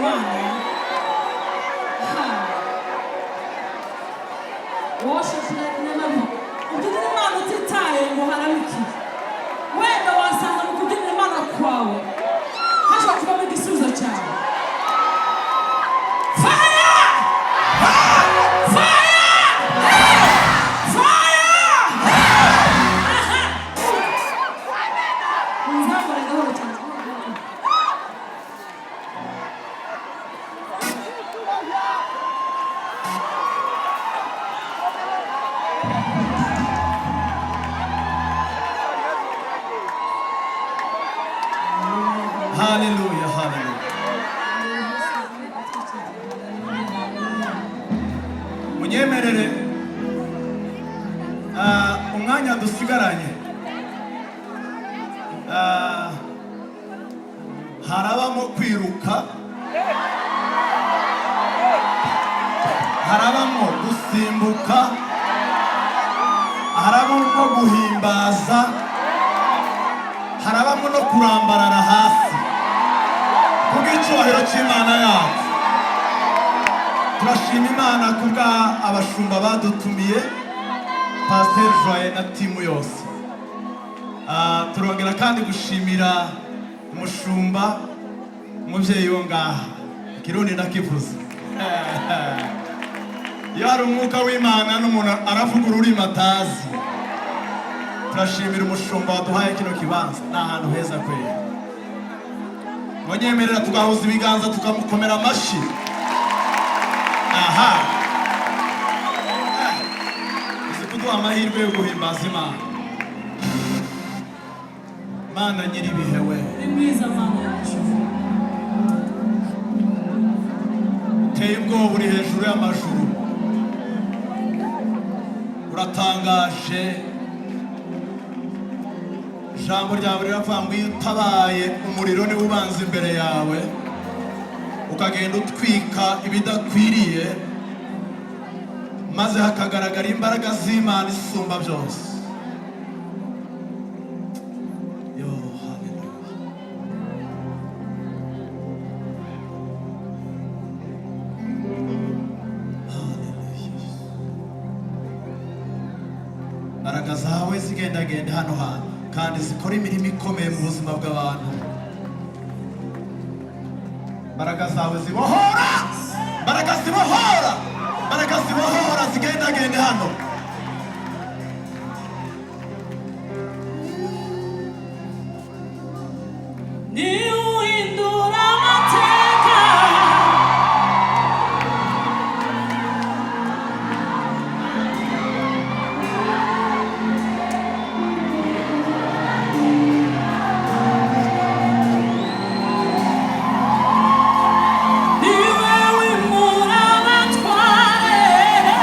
Imana. Ha. Worship like never before. Ubyinira Imana utitaye ngo harabiki. Wenda wasanga mu kubyinira Imana kwawe hashobora kuvamo igisubizo cyawe. Fire! Fire! Fire! Aha! Munzamure gahoro cyane. Haleluya, haleluya. Munyemerere, umwanya dusigaranye, harabamo kwiruka, harabamo gusimbuka, harabamo guhimbaza, harabamo no kurambarara hasi kubw'icyubahiro cy'Imana yacu. Turashima Imana kubwa abashumba badutumiye, Pasiteri Joye na team yose. Turongera kandi gushimira umushumba, umubyeyi wo ngaha. Ikirundi ndakivuze. Iyo hari umwuka w'Imana n'umuntu aravuga ururimi atazi. Turashimira umushumba waduhaye kino kibanza, ni ahantu heza kwera. Munyemerera tugahuza ibiganza, tukamukomera amashyi. Aha uzi kuduha amahirwe yo guhimbaza Imana, Mana nyir'ibihe we. Ni mwiza Mana yacu. Uteye ubwoba, uri hejuru y'amajuru, uratangaje. Ijambo ryawe riravuga ngo iyo utabaye umuriro niwo ubanza imbere yawe, ukagenda utwika ibidakwiriye, maze hakagaragara imbaraga z'Imana isumba byose. Yo, haleluya! Haleluya! Imbaraga zawe zigendagenda hano hantu kandi zikora imirimo ikomeye mu buzima bw'abantu. Imbaraga zawe zibohora, imbaraga zibohora, imbaraga zibohora zigendagende hano. Ni uhindura amateka. Niwe wimura abatware.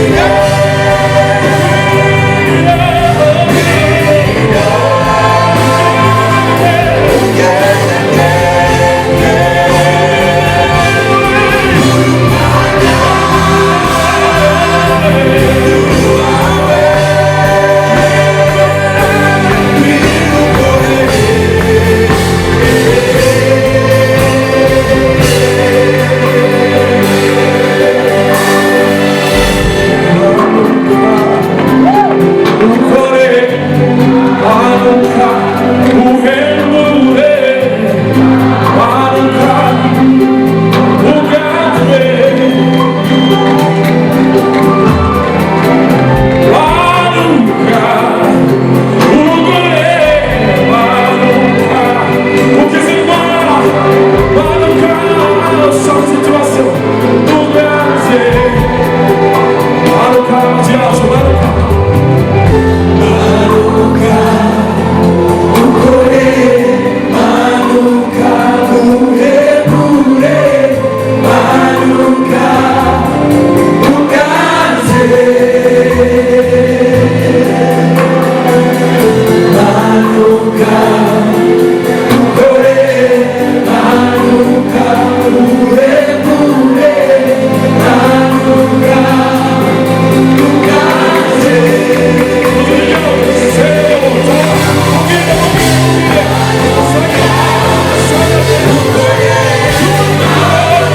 Yeah.